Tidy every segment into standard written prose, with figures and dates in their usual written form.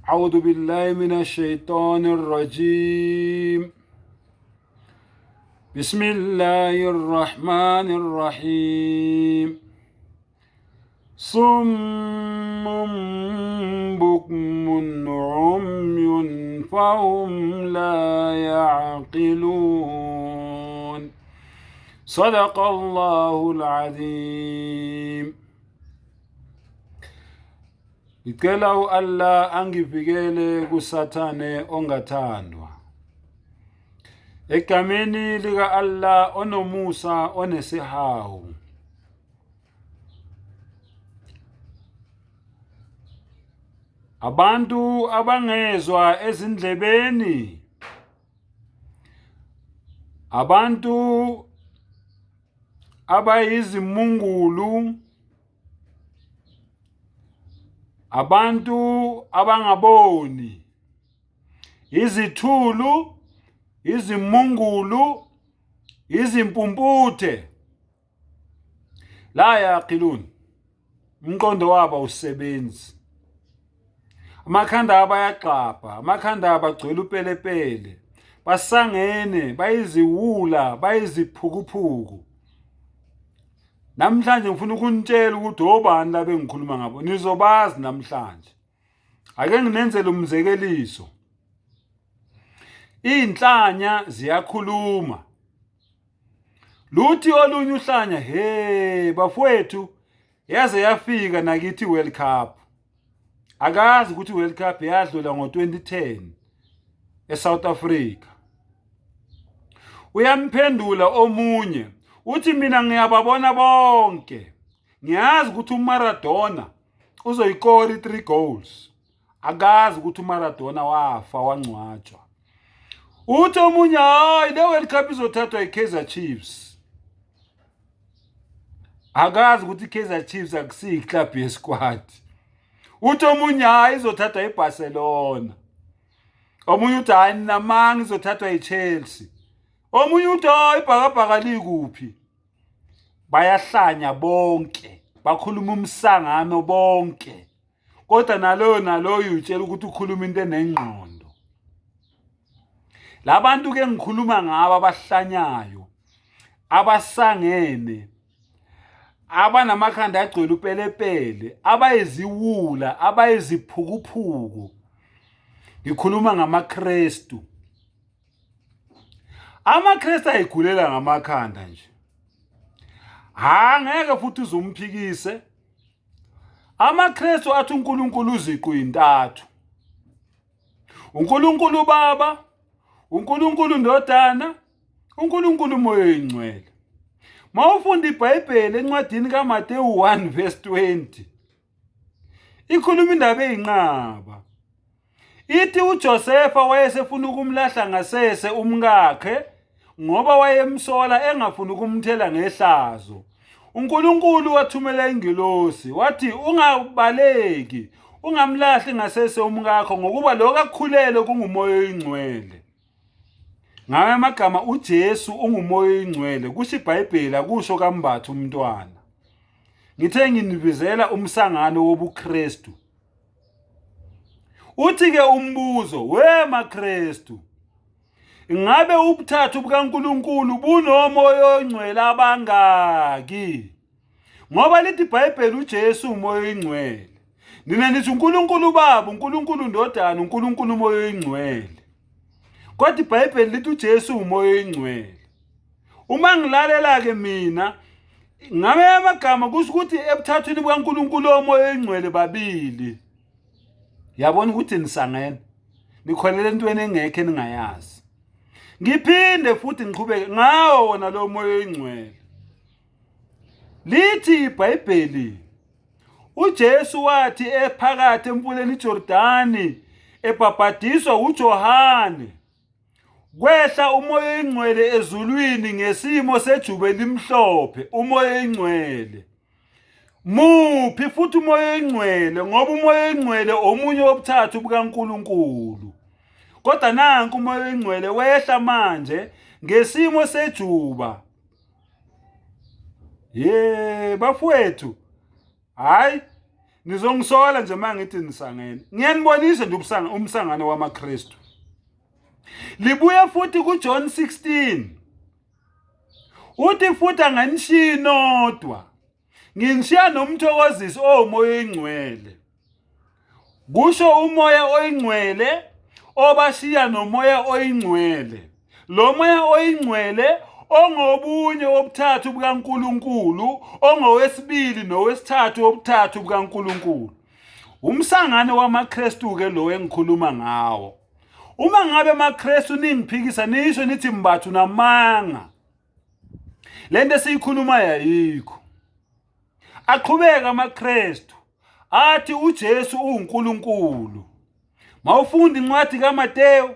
أعوذ بالله من الشيطان الرجيم بسم الله الرحمن الرحيم صم بكم عمي فهم لا يعقلون صدق الله العظيم. Ngicela u-Allah angivikele kuSathane ongathandwa. Egameni lika-Allah onomusa onesihawu. Abantu abangezwa ezindlebeni, abantu abayizimungulu, abantu abangaboni, izithulu, izimungulu, izimpumputhe, la yaqilun, umqondo wabo awusebenzi, amakhanda abo ayagxabha, amakhanda abo agcwele upelepele, basangene, bayiziwula, bayiziphukuphuku. Namhlanje ngifuna ukunitshela ukuthi obani laba engikhuluma ngabo, nizobazi namhlanje. Ake nginenzele umzekeliso. Iy'nhlanya ziyakhuluma. Luthi olunye uhlanya, he bafowethu, yaze yafika nakithi World Cup. Akazi ukuthi World Cup yadlula ngo-2010 eSouth Africa. Uyamphendula omunye uthi mina ngiyababona bonke, ngiyazi ukuthi uMaradona uzoyikora i-3 goals. Akazi ukuthi uMaradona wafa wangcwatshwa. Uthi omunye hayi le World Cup izothathwa i-Kaizer Chiefs. Akazi ukuthi i-Kaizer Chiefs akusiyo iclub yesquad. Uthi omunye hayi izothathwa iBarcelona. Omunye uthi hayi namanga izothathwa iChelsea. Omunye uthi hayi ibhakabhaka likuphi. Bayahlanya bonke, bakhuluma umsangano bonke. Kodwa naloyo naloyo utshela ukuthi ukhuluma into enengqondo. Labantu ke ngikhuluma ngabo abahlanyayo, abasangene, abanamakhanda agcwele upelepele, abayiziwula, abayiziphukuphuku. Ngikhuluma ngamaKristu. AmaKristu ayigulela ngamakhanda nje. Ha ngeke futhi uzumphikise. AmaKristu athi uNkulunkulu uziqu intathu. uNkulunkulu uBaba, uNkulunkulu Ndodana, uNkulunkulu uMoya oyiNgcwele. Mawufunda iBhayibheli encwadini kaMateyu 1 verse 20 ikhuluma indaba eyinqaba. Ithi uJosefa wayesefuna ukumlahla ngasese umkakhe ngoba wayemsola engafuni ukumthela ngehlazo. uNkulunkulu wathumela ingilosi wathi ungabaleki, ungamlahli ngasese umkakho ngokuba lokho akukhulele kungumoya oyingcwele. Ngawe amagama uJesu ungumoya oyingcwele kusho iBhayibheli akusho kaMbatha umntwana. Ngithe nginibizela umsangano wobuKristu. Uthi ke umbuzo we maKristu, ingabe ubuthathu bukaNkuluNkulu bunomoya oyingcwele abangaki? Ngoba lithi iBhayibheli uJesu umoya oyingcwele. Nina nithi uNkulunkulu uBaba, uNkulunkulu uNdodana, uNkulunkulu uMoya oyingcwele. Kodwa iBhayibheli lithi uJesu umoya oyingcwele. Uma ngilalela-ke mina ngabe amagama kusho ukuthi ebuthathwini bukaNkulunkulu omoya oyingcwele babili. Yabona ukuthi nisangene. Nikholele entweni engekho eningayazi. Ngiphinde futhi ngiqhubeke ngawo wona lo moya oyingcwele. Lithi iBhayibheli uJesu wathi ephakathi emfuleni iJordani ebhabhadiswa uJohane kwehla umoya oyingcwele ezulwini ngesimo sejuba elimhlophe umoya oyingcwele muphi futhi umoya oyingcwele ngoba umoya oyingcwele omunye wobuthathu bukaNkuluNkulu kodwa nanku umoya oyingcwele wehla manje ngesimo sejuba. Ye bafowethu, hayi. Nizongisola nje uma ngithi nisangene. Ngiyanibonisa nje umsangano wamaKristu. Libuye futhi kuJohn 16. Uthi futhi anganishiyi nodwa. Nginishiya nomthokozisi owumoya oyingcwele. Kusho umoya oyingcwele obashiya nomoya oyingcwele. Lo moya oyingcwele ongobunye wobuthathu bukaNkulunkulu, ongowesibili nowesithathu wobuthathu bukaNkulunkulu. Umsangano wamaKristu-ke lo engikhuluma ngawo. Uma ngabe amaKristu ningiphikisa nisho nithi mbathu namanga. Lento esiyikhulumayo ayikho. Aqhubeka amaKristu athi uJesu uwuNkulunkulu. Mawufunda incwadi kaMateyu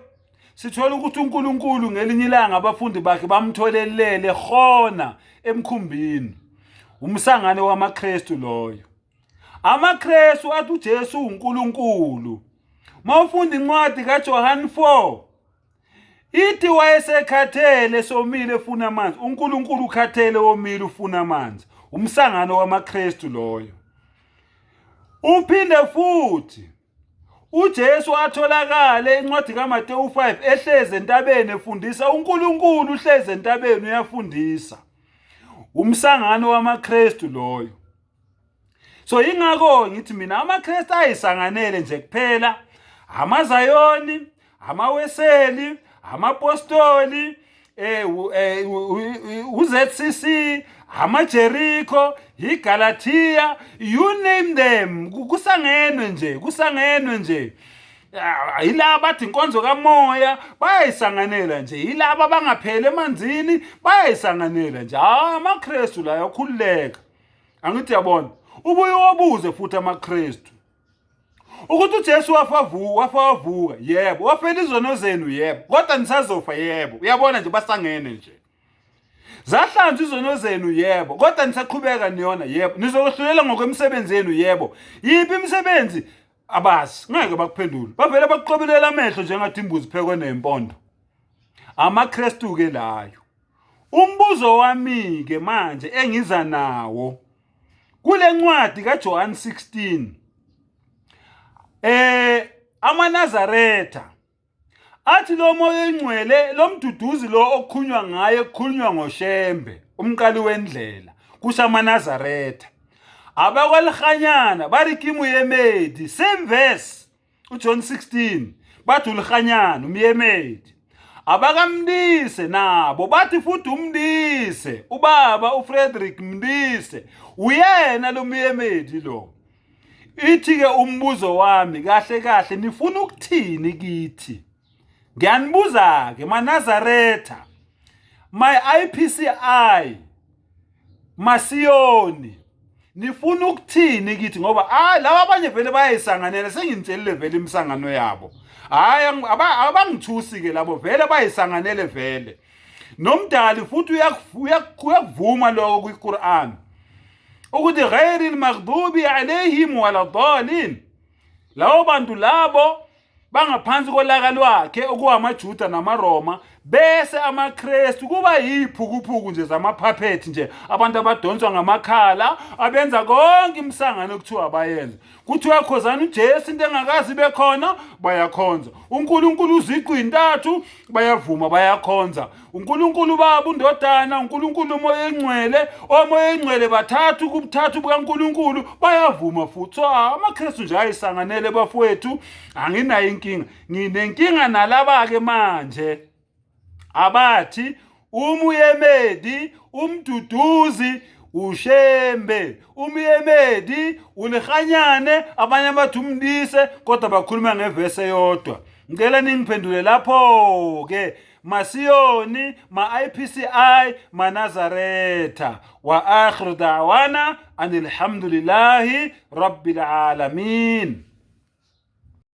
sithola ukuthi uNkulunkulu ngelinye ilanga abafundi bakhe bamtholelele khona emkhumbini. Umsangano wamaKristu loyo. AmaKristu athi uJesu uwuNkulunkulu. Mawufunda incwadi kaJohane 4 Ithi wayesekhathele somile efuna amanzi. uNkulunkulu ukhathele womile ufuna amanzi. Umsangano wamaKristu loyo. Uphinde futhi uJesu atholakale incwadi kaMateyu 5 ehlezi entabeni efundisa uNkulunkulu uhlezi entabeni uyafundisa. Umsangano wamaKristu loyo. So ingakho ngithi mina amaKristu ayisanganele nje kuphela amaZayoni, amaWeseli, amapostoli, uZCC, amaJericho, iGalatia, you name them, kusangenwe nje, kusangenwe nje. Ah, yilaba bathi inkonzo kamoya bayayisanganela nje, yilaba abangapheli emanzini bayayisanganela nje. Ah, amaKristu la akhululeka. Angithi yabona, ubuye wabuze futhi amaKristu ukuthi uJesu wafa wafa wavuka, yebo, wafela izono zenu, yebo, kodwa nisazofa, yebo. Uyabona nje basangene nje. Zahlanzwa izono zenu, yebo, kodwa nisaqhubeka niyona, yebo. Nizokwehlulela ngokwemisebenzi yenu, yebo. Yiphi imisebenzi? Abazi, ngeke bakuphendule. Bavele bakuqobelela amehlo njengathi imbuzi phekwe nempondo. AmaKristu ke layo. Umbuzo wami-ke manje engiza nawo kule ncwadi kaJohn 16 amaNazaretha athi lo moya oyingcwele lo mduduzi lo okukhulunywa ngaye kukhulunywa ngoShembe umqali wendlela kusho amaNazaretha abakwalihanyana bari ke moemedi same verse uJohn 16 bathi ulihanyana umyemedi abakamndise nabo bathi futhi umndise ubaba uFrederick Mndise uyena lo myemedi lo ithi ke umbuzo wami kahle kahle nifuna ukuthini kithi ngiyanibuza ke maNazaretha my IPCI Masiyoni nifuna ukuthini kithi ngoba hayi laba abanye vele bayayisanganela sengimtshelile vele imisangano yabo hayi abangithusi ke labo vele bayisanganele vele nomdali futhi uyakuvuma lokho kwiQuran ukuthi ghairi almaghdubi alayhim wala dhalin labo bantu labo bangaphansi kolaka lwakhe okuwamaJuda namaRoma bese amaKristu kuba yiphukuphuku nje zamaphaphethi nje abantu abadonswa ngamakhala abenza konke imisangano ekuthiwa bayenza kuthiwa khozana uJesu into engakazi ibe khona bayakhonza uNkulunkulu uziqu intathu bayavuma bayakhonza uNkulunkulu Baba uNdodana uNkulunkulu uMoya Engcwele oMoya Engcwele bathathu kubuthathu bukaNkulunkulu bayavuma futhi so amaKristu nje ayisanganele bafowethu anginayo inkinga nginenkinga nalaba ke manje abathi umuyemedi umduduzi ushembe umyemedi ulihanyane abanye bathi umndise kodwa bakhuluma ngevesi eyodwa ngicela ningiphendule lapho ke Masiyoni, ma-IPCI, maNazaretha. Wa akhiru da'wana anilhamdulillahi rabbil alamin.